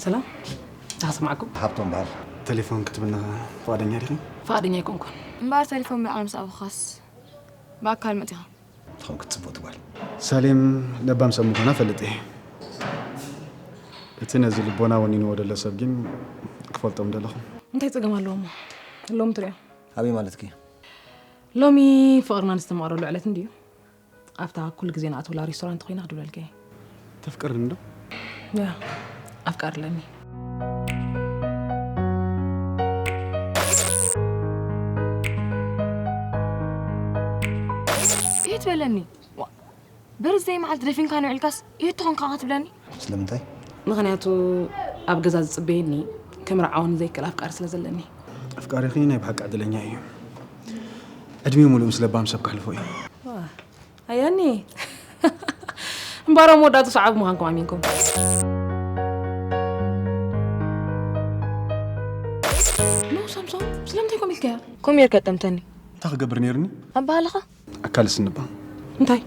ሰላም፣ ተሰማዕኩም? ሃብቶም በሃል። ቴሌፎን ክትብና ፍቓደኛ ዲኺ? ፍቓደኛ ኣይኮንኩን። እምበኣር ቴሌፎን ብዓለም ዝኣበኻስ ብኣካል መፂኻ። ትኸውን ክትፅቡቅ ትጓል። ሳሌም ለባም ሰብ ምዃና ፈልጥ እየ። እቲ ነዚ ልቦና ወኒንዎ ደሎ ሰብ ግን ክፈልጦም ደለኹ። እንታይ ጸገም ኣለዎ እሞ? ሎም ትሪኦ። ኣበይ ማለትኪ? ሎሚ ፍቕርና ንስተማቕረሉ ዕለት እንድዩ። ኣብታ ኩሉ ግዜ ንኣትውላ ሬስቶራንት ኮይና ክድብለልከ። ተፍቅርኒ ዶ? ያ፣ ኣፍቃር ኣለኒ። ይህ ትበለኒ። ብርዘይ መዓልቲ ደፊንካ ንውዕልካስ ይህ ትኾንካ ትብለኒ። ስለምንታይ? ምኽንያቱ ኣብ ገዛ ዝጽበየኒ ክምርዓወኒ ዘይክእል ኣፍቃሪ ስለ ዘለኒ። ኣፍቃሪኺ ናይ ብሓቂ ዕድለኛ እዩ። ዕድሚኡ ሙሉእ ምስ ለባም ሰብ ከሕልፎ እዩ። ኣያኒ እምባሮ መወዳእቱ ሰዓብ ምዃንኩም ኣሚንኩም። ኖ ሳምሶን፣ ስለምንታይ ኮም ኢልካያ? ኮም የርከጠምተኒ። እንታይ ክገብር ነይርኒ? ኣባሃልኻ? ኣካል ስንባ። እንታይ?